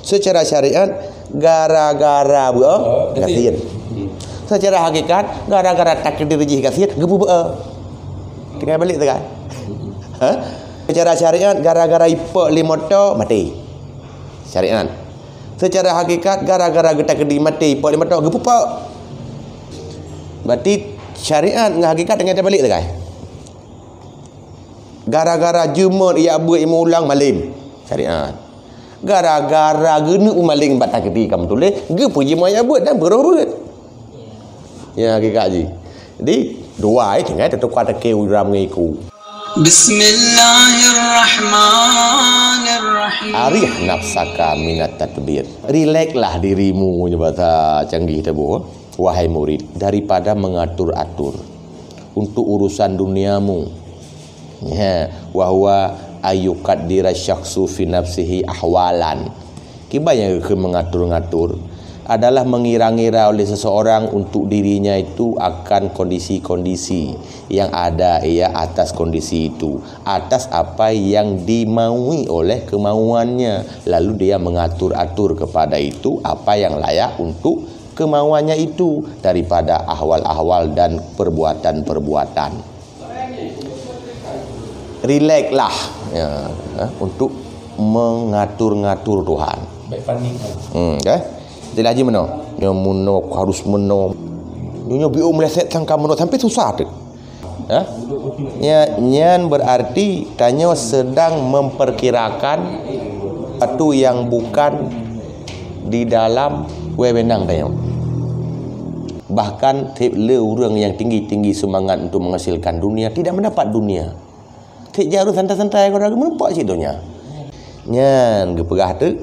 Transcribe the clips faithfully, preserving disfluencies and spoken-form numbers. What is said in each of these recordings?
Secara syariat, gara-gara beu gasien. Secara hakikat, gara-gara takdir jih gasien, geupeu beu. Tinggai balik tu kan? Ha? Secara syariat, gara-gara ipok lé moto, maté. Syariat. Secara hakikat, gara-gara geutakdir maté, ipok lé moto, geupupok. Berarti syariat dengan hakikat tinggai terbalik tu kan? Gara-gara jeumot yak buet ilmu ulang malem. Syariat. Gara-gara geuneuk maleng bak takdir kamoe tuléh, geupeujeumot yak buet dan beurôh buet. Ya, hakikat jih. Jadi, dua eh, tinggai teutukar takée uram ngon iku. Bismillahirrahmanirrahim. Arih nafsaka minat tadbir. Rileklah dirimu, nyoe bahasa canggih taboh. Wahai murid, daripada mengatur-atur untuk urusan duniamu. Ya, wa huwa ayyuqaddira syakhsu fi nafsihi ahwalan. Kiban nyang geukheun mengatur-ngatur adalah mengira-ngira oleh seseorang untuk dirinya itu akan kondisi-kondisi yang ada ia atas kondisi itu, atas apa yang dimaui oleh kemauannya, lalu dia mengatur-atur kepada itu apa yang layak untuk kemauannya itu daripada ahwal-ahwal dan perbuatan-perbuatan. Rileklah, ya, eh, untuk mengatur-ngatur Tuhan. Baik panik. Hmm, kan? Istilah jih meunoe. Nyoe meunoe harus meunoe. Nyoe biôh meleset sangka meunoe sampai susah tu. Ha? Nya, nyan berarti tanyoe sedang memperkirakan sesuatu yang bukan di dalam wewenang tanyoe. Bahkan tiep le ureuëng yang tinggi-tinggi semangat untuk menghasilkan dunia tidak mendapat dunia. Tiep jaroe santai-santai kau dah meureumpok cit donya. Nyan geupeugah tu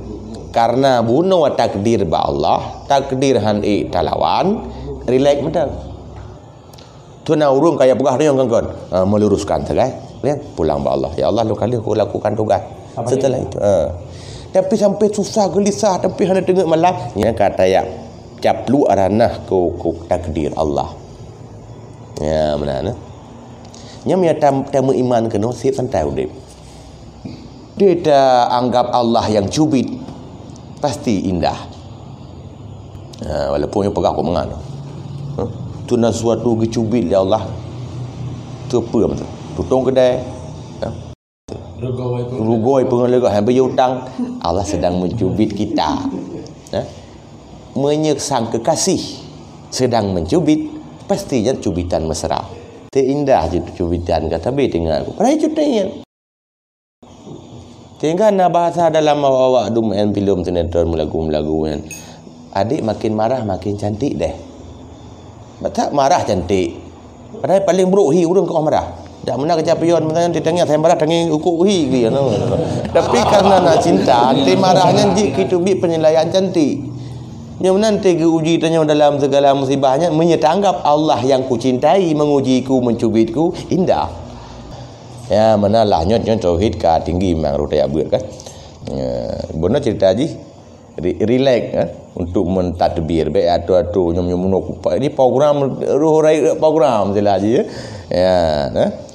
karena bunoe takdir bak Allah, takdir han ék talawan, rilek mantong. Tu na ureuëng kaya peugah nyang kon-kon, ah, meluruskan sagai. Lihat, pulang bak Allah. Ya Allah, lôn ka lheueh kulakukan tugas. Setelah itu, ha. Tapi sampai susah gelisah, tapi hana teungeut malam, nya ka tajak caplok ranah ku, ku takdir Allah. Ya, meunan, eh. Nya meunyo tam-, tameuiman keunoe, seb santai udeb. Dia anggap Allah yang cubit, pasti indah. Ha, walaupun nyoe peugah kok mangat. Ha? Tu na sesuatu geucubit lé Allah. Tu peue beutôi? Tutong keudai. Ha? Rugoi peungeuleugoh, ha, beu utang. Allah sedang mencubit kita. Ha? Meunyo sang kekasih sedang mencubit, pasti nyan cubitan mesra. Teuindah jih cubitan ka tabe teungoh aku. Padahai cuti nyan. Sehingga na bahasa dalam awak-awak dum en filem sinetron meulagu-meulagu nyan. Adik makin marah makin cantik deh. Batak marah cantik. Padahal paling buruk hi ureuëng keu marah. Dak meunan keucapeuen meunan titengah saya marah tangi ukuk hi gitu. Tapi karena nak cinta, ti marah nyan jih kita bi penilaian cantik. Nyoe meunan ti geuuji tanyoe dalam segala musibah nyan meunyo tanggap Allah yang kucintai mengujiku, mencubitku, indah. Ya, meunan lah nyoe, nyoe tauhid ka tinggi memang rot tajak beuet kan. Ya, beuna cerita jih. Ri-, relax kan untuk mentadbir baik atu-atu nyom-nyom menuk. Ini program roh rai program sila jih ya. Ya, nah.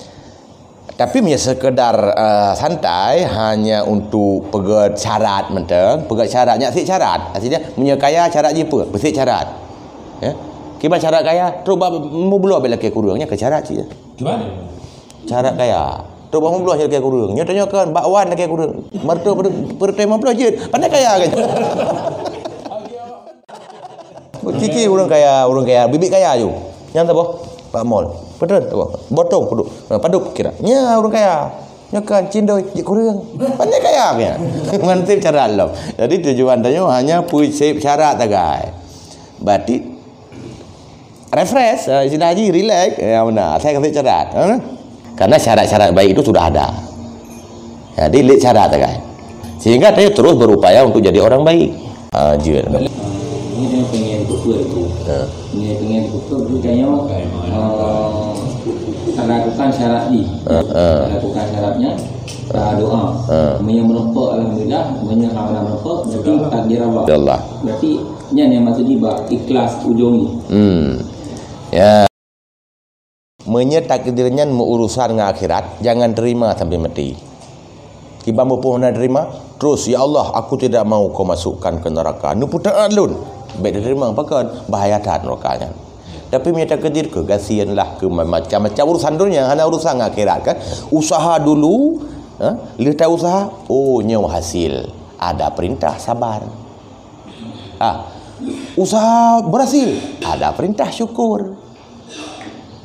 Tapi meunyo sekedar uh, santai hanya untuk peugét syarat mantong, peugét syarat nyak sik syarat. Artinya meunyo kaya syarat jih peue? Besik syarat. Ya. Kiban syarat kaya, terus ba mubloh bela ke kurang nya ke syarat jih. Gimana? Syarat kaya. Trok bak meubloh lakée kureueng. Nyoe tanyoe kan bak wan lakée kureueng. Meureutoh peureutoh lima ploh jeuet. Pandai kaya kan? Kiki ureueng kaya, ureueng kaya, bibit kaya ju. Nyang saboh? Bak mall. Betul saboh. Botong padub. Ha, padub kira. Nya ureueng kaya. Nyoe kan cindoi jeuet kureueng. Pandai kaya kan? Mantap cara lom. Jadi tujuan tanyoe hanya pusep syarat sagai. Berarti refresh, ha, istilah haji relax, ya benar. Saya kasih syarat, ha? Karena syarat-syarat baik itu sudah ada. Jadi lek syarat kan. Sehingga dia terus berupaya untuk jadi orang baik. Ha, je. Ini yang pengen betul itu. Ha. Ini yang pengen betul itu kayaknya uh, lakukan syarat ni. Ha, ha. Lakukan syaratnya. Ha, doa. Ha. Meunyo meureumpok alhamdulillah, meunyo hana meureumpok berarti takdir Allah. Ya Allah. Berarti nyan yang maksud ni bak ikhlas ujung ni. Hmm. Ya. Meunyo takdir nyan meurusan ngon akhirat, jangan terima sampai mati. Kiban muphom hana terima? Terus, "Ya Allah, aku tidak mau kau masukkan ke neraka." Neupeuteuat lôn. Bèk teurimong pakon, bahaya that neraka nyan. Tapi meunyo takdir keu gasien lah, keu ma-, macam-macam urusan dunia, hana urusan ngon akhirat kan. Usaha dulu, ha? Lheuh ta usaha, oh, nyoe hasil. Ada perintah, sabar. Ah, usaha berhasil, ada perintah syukur.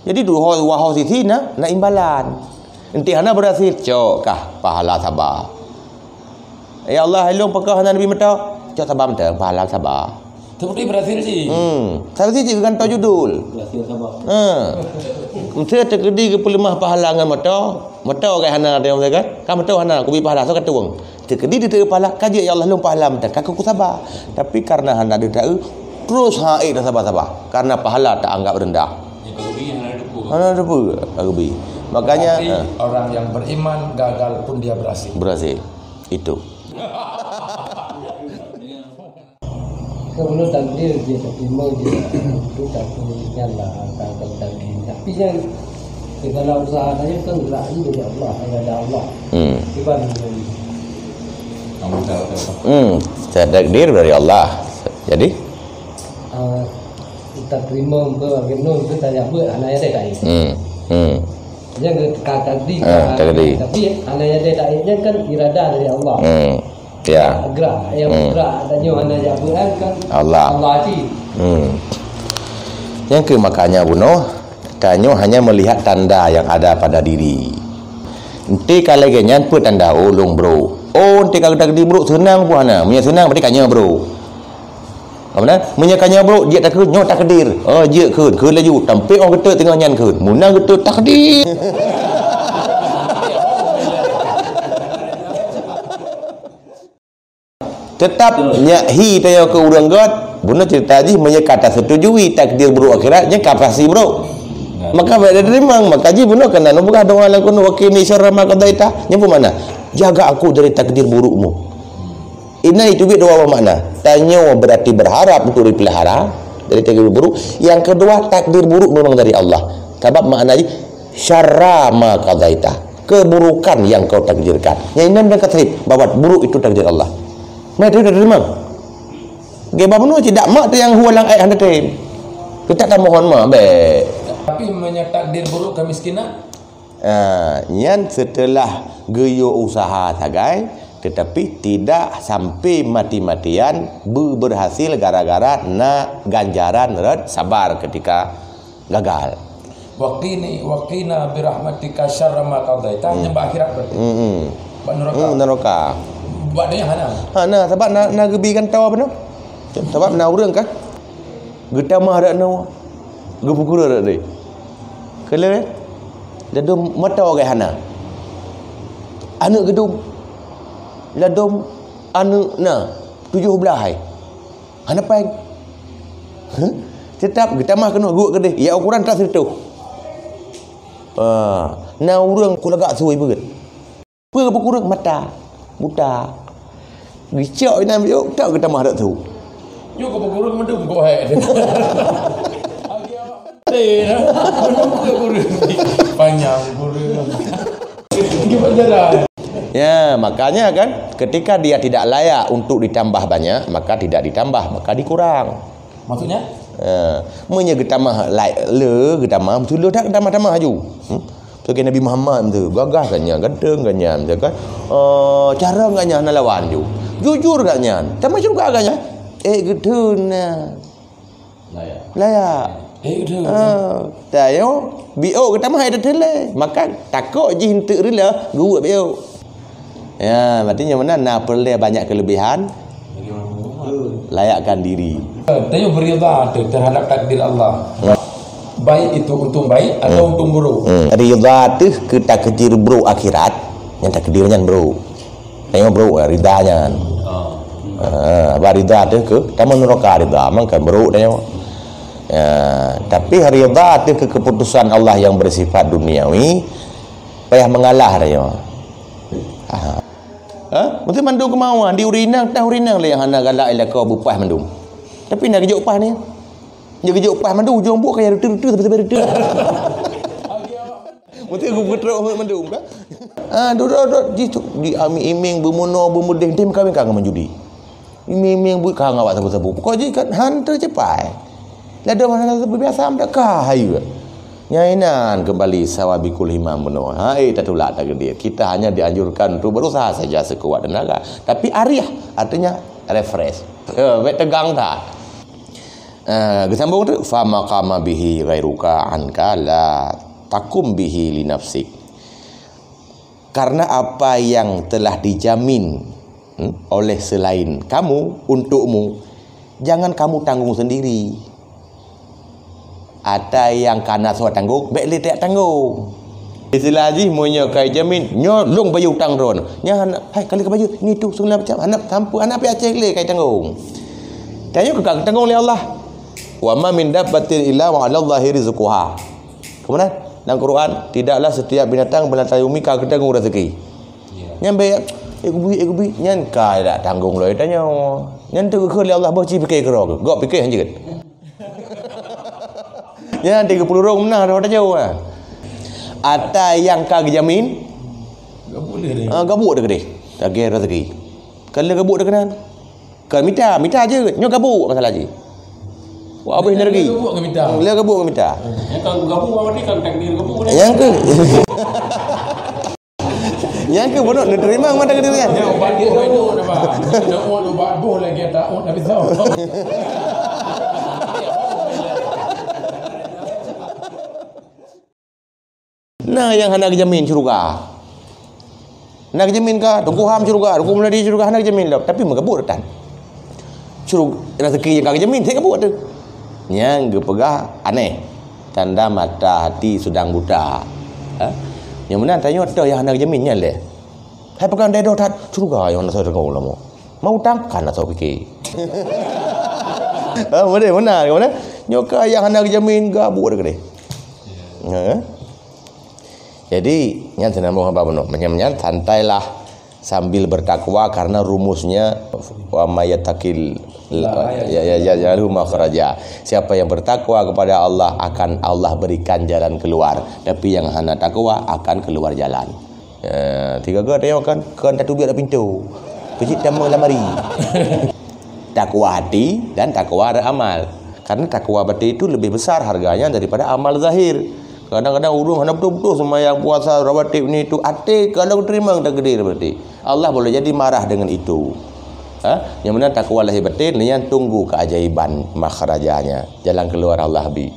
Jadi dua ho-, dua ho sisi na, na imbalan. Enti hana berhasil, cok kah pahala sabar. Ya Allah, hai lôn pakon hana neubi meuto, cok sabar meuto, pahala sabar. Tapi berhasil sih. Hmm, salah siji geugantoe judul. Berhasil sabar. Ha. Mesti takdir geupeuleumah pahala ngon meuto. Meuto kan hana ada yang kan? Ka meuto hana, kubi pahala, so ka tueng. Teukeudi diteue pahala, ka jeuet, "Ya Allah, lôn pahala meutan, ka keu kusaba." Tapi kareuna hana diteue, terus hana ék tasaba-saba. Kareuna pahala taanggap rendah. Ya, ka geubi hana teupeue. Hana teupeue, ka geubi. Makanya, tapi, eh, orang yang beriman gagal pun dia berhasil. Berhasil. Itu. Keu bunoe takdir jih, teurimong jih, itu takdir nyan lah, angka-angka takdir. Tapi nyan segala usaha tanyoe kan gerak jih dari Allah, irada Allah. Hmm. Kiban. Hmm, takdir dari Allah. Jadi? Ah, kita terima ke, ke nun ke, tanya buat, hana ya deh, tak? Hmm. Hmm. Nyan ka takdir, ah, kan? Takdir. Tapi hana ya deh, tak? Nyan kan irada dari Allah. Hmm. Ya. Gerak, yang, hmm, gerak, tanyoe hana jak buat kan Allah. Allah cit. Hmm. Nyang keuh makanya bunoe, tanyoe hanya melihat tanda yang ada pada diri. Enti ka lagèe nyan peue tanda, oh, lôn brok. Oh, enti ka takdir brok, seunang pun hana. Meunyo seunang berarti ka nyoe brok. Apa na? Meunyo ka nyoe brok, jeuet takheun, nyoe takdir. Oh, jeuet kheun, kheun laju. Tampék 'oh geutot teungoh nyan kheun. Meunan geutot takdir. Teutap nyak hi tayue keu ureueng göt, bunoe cerita jih meunyoe ka tasetujui takdir buruk akhirat, nyan ka pasti buruk. Maka bèk teurimong, maka jih bunoe keunan peugah doa lam kunut, "Wa qini syarra ma qadaita." Nyan peue makna? Jaga aku dari takdir burukmu. Inan itu bit dua buah makna. Tanyoe berarti berharap untuk dipelihara dari takdir buruk. Yang kedua, takdir buruk memang dari Allah. Sabab makna jih, "Syarra ma qadaita." Keburukan yang kau takdirkan. Nyang inan dan katrip bahwa buruk itu takdir Allah. Maka itu teurimong. Geuba bunoe cit dak mak tu nyang huwa lam ayat hana tem. Kita kan mohon maaf, bèk. Tapi meunyoe takdir buruk kemiskinan? Ah, nyan setelah geuyue usaha sagai, tetapi tidak sampai mati-matian be-, berhasil gara-gara na ganjaran rot sabar ketika gagal. Wa qini, wa qina bi rahmatika syarra ma qadaita, hmm, nyan bak akhirat berarti. Hmm, hmm. Bak neraka. Hmm, neraka. Bak donya hana. Hana, sabab na, na geubi gantoe bunoe. Sabab na ureueng kan geutamah dak nyoe. Geupeukureueng dak deh. Keu lheueh, ladôm mata orang hana. Aneuk geudum. Ladôm aneuk na tujoh blaih hai. Hana péng. Huh? Teutap geutamah keunoe geuwot keudeh. Ya ukuran tas sireutoh. Ah, na ureueng kulagak sui beuet. Peue geupeue kureueng mata buta. Geucok inan biôk tak geutamah dak tu. Nyoe geupeue kureueng meudu geuhek. Panjang kureueng. Ya, makanya kan, ketika dia tidak layak untuk ditambah banyak, maka tidak ditambah, maka dikurang. Maksudnya? Ya, meunyoe geutamah lai le, geutamah, beutôi le that geutamah-tamah laju. Hmm? Sebagai Nabi Muhammad tu, gagah kan nyan, ganteng kan nyan, kan? Eh, cara kan nyan hana lawan ju. Jujur kan nyan, tamah syurga kan nyan. Eh, geutheun na. Layak. Layak. Eh, geutheun. Ha, tayo, biôk geutamah hai teuteulé. Maka takot jih enteuk rila, geuwot biôk. Ya, berarti nyoe meunan na peureulèe banyak kelebihan. Layakkan diri. Tanyoe beurida teuh terhadap takdir Allah. Hmm. Baik itu untung baik atau, hmm, untung buruk. Hmm. Rida teuh keu takdir buruk akhirat, nyang takdir nyan buruk. Tanyoe buruk rida nyan. Oh. Ha, bah rida teuh keu tamong neraka rida, mangkon buruk tanyoe. Ya, tapi rida teuh keu keputusan Allah yang bersifat duniawi, payah mengalah tanyoe. Ha. Ha? Mesti mandum kemauan, di ureueng inong, tah ureueng inong lé nyang hana galak ilaka beupaih mandum. Tapi na geujok paih ni. Dia geujok paih mandum, ujong buet kaya reuteuh-reuteuh, sampai-sampai reuteuh. Mesti geupeutreuk mandum kan? Ah, duduk-duduk jih tu, di iming-iming, beumeunoe, beumudeh, tem kawin ka ngon judi. Iming-iming buet ka ngon awak sabu-sabu. Pokok jih kan han teucapai. Lado mana sabu biasa meudah ka hayu. Nyang inan kembali sawabiqul himam bunoe. Hai tatulak tageudie. Kita hanya dianjurkan untuk berusaha saja sekuat tenaga. Tapi ariah, artinya refresh. Eh, bèk tegang that. Eh, geusambung tu, "Fa maqama bihi ghairuka anka la takum bihi li nafsik." Karena apa yang telah dijamin, hmm, oleh selain kamu untukmu, jangan kamu tanggung sendiri. Ata nyang ka na soe tanggong, bèk lé tajak tanggong. Istilah jih, meunyoe ka jamin, nyoe lôn bayeue utang droeneuh. Nyan hana, hai, ka lheueh ka bayeue, ngieng tu, seunah macam, hana sampeu, hana pih Aceh lé ka tanggong. Tanyoe ka tanggong lé Allah. "Wa ma min dabbatin illa wa 'alallahi rizquha." Kemudian, dalam Quran, "Tidaklah setiap binatang, binatang bumi ka geutanggong rezeki." Ya. Nyan bèk, "Eh, geubi, eh, geubi." Nyan ka dak tanggong lé tanyoe. Nyan teukeukheun lé Allah, boh ci pike keudroe. Gok pike hanjeuet. Nyan tiga puluh rong meunan dah tanyoe. Ata nyang ka geujamin, gabuek deh. Ah, gabuek deh. Lagèe rezeki. Ka lheueh gabuek deh keunan. Ka mita, mita jeuet. Nyoe gabuek masalah jih. Wah, habéh energi. Gabuek ngon mita. Lé gabuek ngon mita. Nyang ka gabuek berarti kan takdir gabuek. Nyang keuh. Nyang keuh bunoe neuterima mata takdir kan. Ya, ubat boh itu apa? Nak ubat boh lagi tak, oh, tak bisa. Na nyang hana geujamin syeuruga. Na geujamin ka, Teungku Ham syeuruga, Teungku Muladi syeuruga, hana geujamin lom, tapi meugabuek tan. Syeuruga, rezeki nyang ka geujamin, cit gabuek tu. Nyang geupeugah aneh, tanda mata hati sedang buta. Ha? Nyang meunan tanyoe toh nyang hana geujamin nyan lé. Hai peugah dai doh that, syeuruga nyang hana soe deungoe ulama. Mau utang, kan hana soe pike. Ha, beutôi, beuna, beuna. Nyoe ka nyang hana geujamin, gabuek deh. Ha? Jadi, nyan seunambung haba bunoe. Meunyan-meunyan, santailah sambil bertakwa, karena rumusnya, "Wa may yattaqil-, ya, ya, ya, yaj'alhu makhraja." Siapa yang bertakwa kepada Allah, akan Allah berikan jalan keluar. Tapi yang hana takwa akan keluar jalan. Ya, tiga-tiga tengok kan, kan tatubiet lam pintu. Peucit tamong lam lamari. Takwa hati dan takwa amal. Karena takwa batin itu lebih besar harganya daripada amal zahir. Kadang-kadang ureueng hana beutôi-beutôi seumayang, puasa, rawatib ni tu, até kalau terima takdir berarti. Allah boleh jadi marah dengan itu. Ha? Nyang meunan takwa lahir batin, nyan tunggu keajaiban makhrajanya. Jalan keluar Allah bi.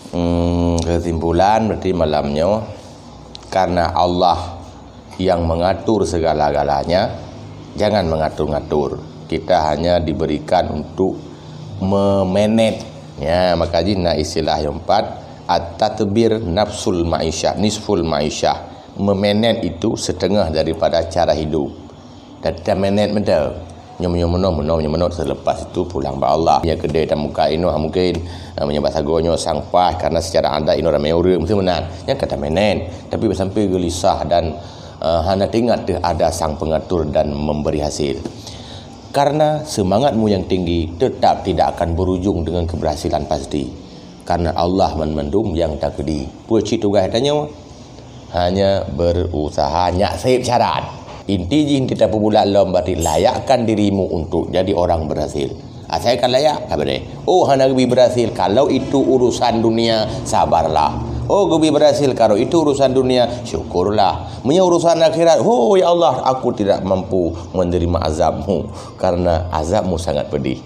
Hmm, kesimpulan berarti malam nyoe, karena Allah yang mengatur segala-galanya, jangan mengatur-ngatur. Kita hanya diberikan untuk memanage. Ya, maka jih na istilah yang empat, at-tadbir nafsul ma'isyah, nisful ma'isyah. Memanage itu setengah daripada cara hidup. Dan tamanage mantong. Nyoe meunyoe meunoe, meunoe meunyoe meunoe, selepas itu pulang bak Allah. Nyang keudeh tamuka inoe mungkin, eh, meunyoe bak sagoe nyoe sang paih, karena secara adat inoe ramé ureueng, mesti meunan. Nyan ka tamanage. Tapi sampai geulisah dan, eh, hana teuingat teuh ada sang pengatur dan memberi hasil. Karena semangatmu yang tinggi tetap tidak akan berujung dengan keberhasilan pasti. Karena Allah mandum nyang takdi. Peue cit tugaih tanyoe? Hanya berusaha nyak sép syarat. Inti jih inti tapeubulat lom berarti layakkan dirimu untuk jadi orang berhasil. Asai ka layak, ka beureh. Oh, hana geubi berhasil. Kalau itu urusan dunia, sabarlah. Oh, geubi berhasil. Kalau itu urusan dunia, syukurlah. Meunyoe urusan akhirat, oh, ya Allah, aku tidak mampu menerima azabmu karena azabmu sangat pedih.